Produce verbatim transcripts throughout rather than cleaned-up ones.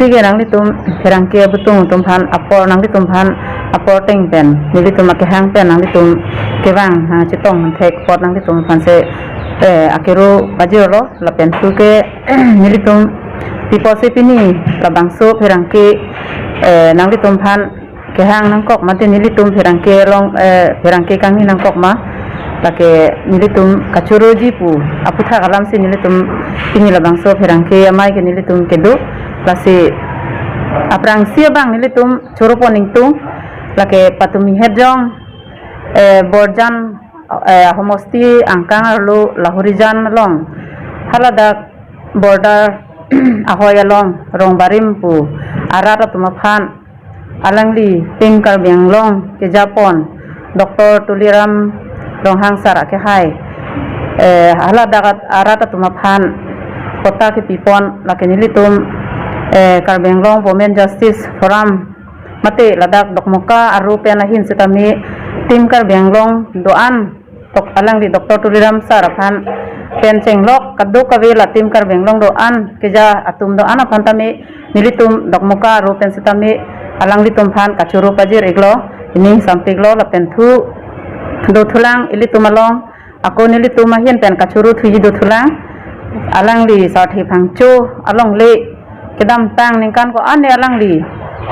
Ke nanglitum pherangke abitung atum aphan apor, nanglitum aphan apor ateng pen, nelitum akehang pen nanglitum kevang, ha, chetong thek apot nanglitum aphan si, eh, akero pajirlo, lapen thu ke nelitum pi apotsi pini labangso pherangke, eh, nanglitum aphan kehang nangkok mate nelitum pherangke along, eh, pherangke kangni nangkok ma, lake nelitum kachuruji pu aputhak alamsi nelitum pini labangso pherangke amei ke nelitum kedo, lasi aphrangsi abang nelitum churu pon ingtung, lake Patumi Hetjong, eh, Borjan, eh, homosti angkang arlo Lahorijan along, haladak border ahoi along Rongbarim pu arat atum aphan alangli Team Karbi Anglong kejapon Doctor Tuliram Ronghang sir akehai, eh, haladak arat atum aphan patta kepi pon, lake nelitum, eh, Karbi Anglong Women Justice Forum mate ladak Dokmoka aru pen ahin sitame Team Karbi Anglong do-an tok alangli Doctor Tuliram sir aphan pen chenglok kadokave la Team Karbi Anglong do-an keja atum do-an aphan tame nelitum Dokmoka aru pen sitame alanglitum aphan kachuru pajir iklo, ining sampiklo, lapen thu dothulang ilitum along, ako nelitum ahin pen kachuru thuji dothulang, alangli Sarthe Phangcho alongle kedamtang ningkan ko-an ne alangli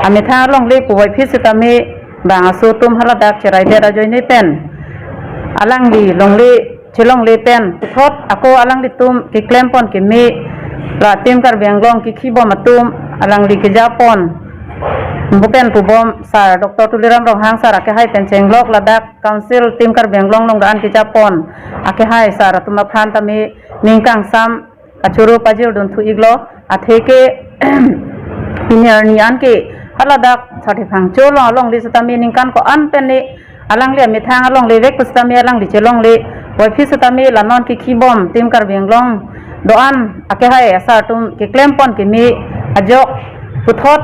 amethang alongle puvoiphit sitame bang aso atum haladak cherai det ajoine pen alangli longle chelongle pen puthot ako alanglitum keklem pon keme la Team Karbi Anglong kekhibom atum alangli kejapon bupen pubom sir Doctor Tuliram Ronghang sir akehai pen chenglok ladak Council Team Karbi Anglong along do-an kejapon akehai sir atum aphan tame ning kangsam kachuru pajir dunthu iklo, atheke pini arni an ke haladak Sarthe Phangcho along alongle sitame ningkan ko-an pen ne alangli amethang alongle vek pu sitame alangli chelongle voiphit sitame la non kekhibom Team Karbi Anglong do-an akehai asar atum keklem pon keme ajok puthot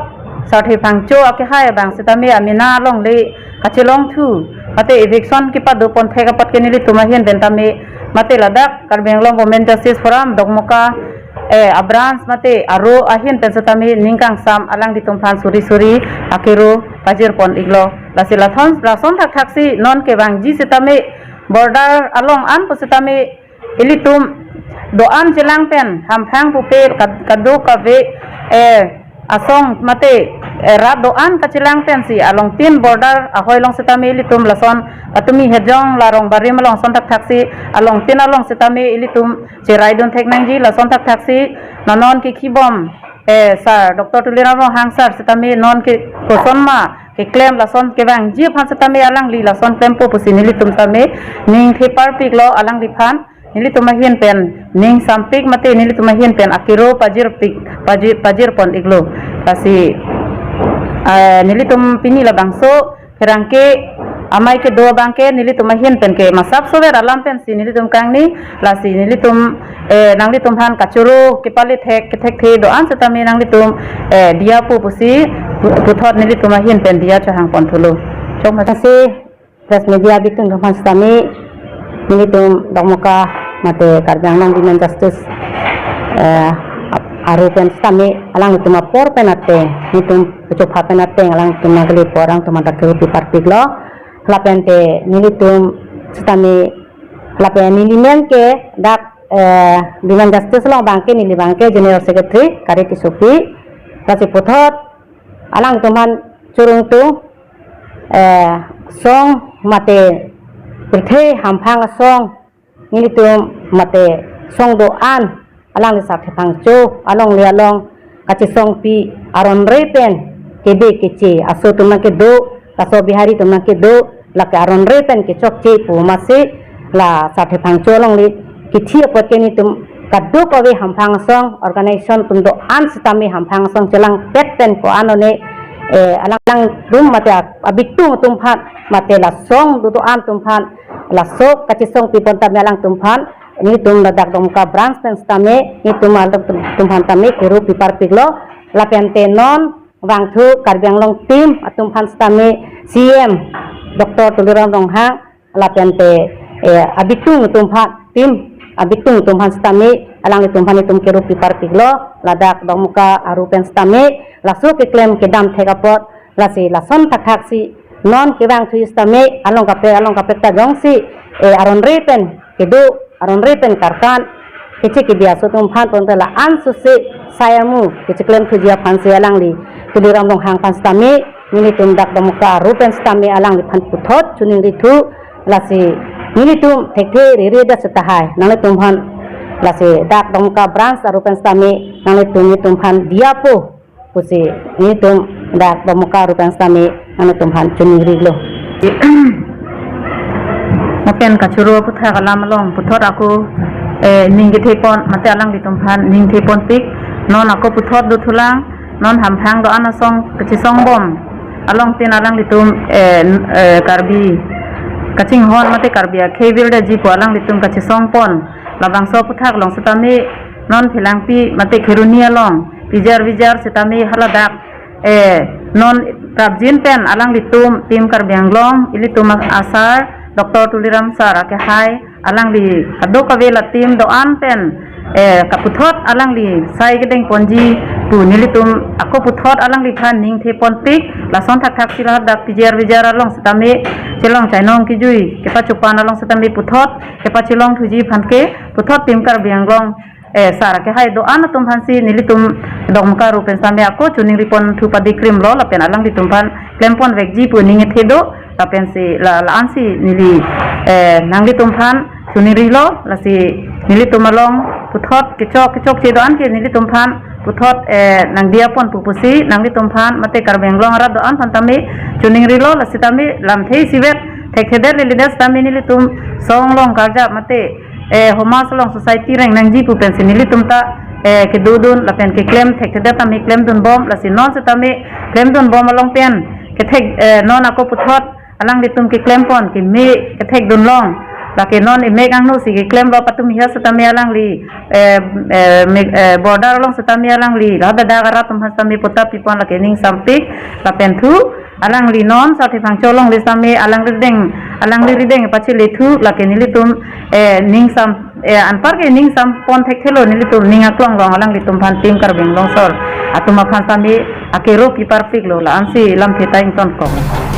Sarthe Phangcho akehai abang sitame amena alongle kachelong thu mate eviction kepado pon thek apot ke nelitum ahin pen tame mate ladak Karbi Anglong Women Justice Forum Dokmoka, eh, a-branch mate aru ahin pen sitame ning kangsam alanglitum aphan suri suri akero pajir pon iklo. Lasi lathon lason thakthak si non kevangji sitame border along an pu sitame ilitum do-an chelang pen hamphang pupe kad-, kadokave, eh, asong mate, eh, rat do-an kachelang pensi alongtin border ahoi along sitame ilitum lason Patumi Hetjong la Rongbarim along son thakthak si alongtin along sitame ilitum cherai dun thek nangji lason thakthak si nanon kekhibom, eh, sir Doctor Tuliram Ronghang sir sitame non ke kosonma keklem lason kevangji aphan sitame alangli lason klempo pusi nelitum tame ning theparpiklo alangliphan. Nelitum ahin pen ning sampik mate nelitum ahin pen akero pajirpik, pajir, pajir pon iklo. Lasi, eh, nelitum pini labangso pherangke amei kedo abang ke nelitum ahin pen ke masap sover alam pensi nelitum kangni, lasi nelitum, eh, nanglitum aphan kachuru kepale thek kethekthe do-an sitame nanglitum, eh, diya pu pusi pu-, puthot nelitum ahin pen diya chehang pon thulo. Chok masi press media abitung atum aphan sitame nelitum Dokmoka mate Karbi Anglong Women Justice, eh, aru pen sitame alanglitum apor pen ateng, nelitum kechopha pen ateng alanglitum nangkele apor alangtum adak keruti parpiklo. Lapen te nelitum sitame lapen neli men ke dak, eh, Women Justice along abang ke neli abang ke General Secretary Kari Tissopi. Lasi puthot alanglitum aphan churung tu, eh, song mate pirthe hamphang asong nelitum mate song do-an alangli Sarthe Phangcho alongle along kachesongpi aron re pen kebe keche aso atum nangkedo, laso Bihari atum nangkedo, lake aron re pen kechokche pu masi la Sarthe Phangcho alongle kithi apot ke nelitum kadokave hamphang asong organization atum do-an sitame hamphang asong chelangpet pen ko-an one, eh, alang alanglitum mate a-, abitung atum aphan mate la song do do-an atum aphan laso kachesongpi pon tame alangtum aphan nelitum ladak Dokmoka branch pen sitame nelitum alangtum aphan tame kerupi parpiklo. Lapen te non vangthu Karbi Anglong team atum aphan sitame C M Doctor Tuliram Ronghang lapen te, eh, abitung atum aphan team abitung atum aphan sitame alanglitum aphan itum kerup piparpiklo, ladak Dokmoka aru pen sitame laso keklem kedam thek apot, lasi lason thakthak si non kevangthu sitame along kaprek along kaprek ta jongsi, eh, aron re pen kedo, aron re pen karkan, kechek kedi aso atum aphan ponte la-an susi sai amu kecheklem thuji aphan si alangli Tuliram Ronghang aphan sitame nelitum dak Dokmoka aru pen sitame alangliphan puthot choningrithu, lasi nelitum thekthe rere det setahai nanglitum aphan, lasi dak Dokmoka branch aru pen sitame nanglitum nelitum aphan diyapo pusi nelitum dak Dokmoka aru pen sitame nanglitum aphan choningrilo. Lapen kachoro aphuthak alam along puthot ako, eh, ning kethepon mate alanglitum aphan ning theponpik. Non ako puthot dothulang, non hamphang do-an asong kachesongbom along tin alanglitum, eh, eh, Karbi kachinghon mate Karbi akhei bildetji pu alanglitum kachesongpon. Labangso aphuthak along sitame non Phelangpi mate Kheroni along pijar bijar sitame haladak, eh, non prapjin pen alanglitum Team Karbi Anglong ilitum asar Doctor Tuliram sir akehai alangli kadokave la team do-an pen, eh, kaputhot alangli sai kedengponji pu nelitum ako puthot alangliphan ning theponpik. Lason thakthak si ladak pijar bijar along sitame chelong chainong kejui kepachopan along sitame puthot kepachelongthuji aphan ke puthot Team Karbi Anglong, eh, sir akehai do-an atum aphan si nelitum Dokmoka aru pen sitame ako choningriponthu padikrimlo, lapen alanglitum aphan klemponvekji pu ning ethe do, lapen si la, la-an si neli, eh, nanglitum aphan choningrilo, lasi nelitum along puthot kechok kechokche do-an ke nelitum aphan puthot, eh, nangdiyaponpo pusi nanglitum aphan mate Karbi Anglong arat do-an aphan tame choningrilo, lasi tame lamthe isivet thekthedet leledet sitame nelitum song along karjap mate, eh, homas along society reng nangji pu pensi nelitum ta, eh, kedodun lapen keklem thekthedet tame klemdunbom, lasi non sitame klemdunbom along pen kethek, eh, non ako puthot alanglitum keklempon keme kethekdunlong, lake non emek angno si keklemlo, patum hiya sitame alangli, eh, eh, mek, eh, border along sitame alangli la dadak arat atum aphan sitame patta pipon, lake ning sampik lapen thu alangli non Sarthe Phangcho alongle sitame alangli rideng, alangli rideng pachilethu, lake nelitum, eh, ning sam, eh, anpar ke ning sampon thekthelo, nelitum ning aklong along alanglitum aphan Team Karbi Anglong sir atum aphan sitame akerup piparpiklo, la-an si lamthe ta ingtonkok.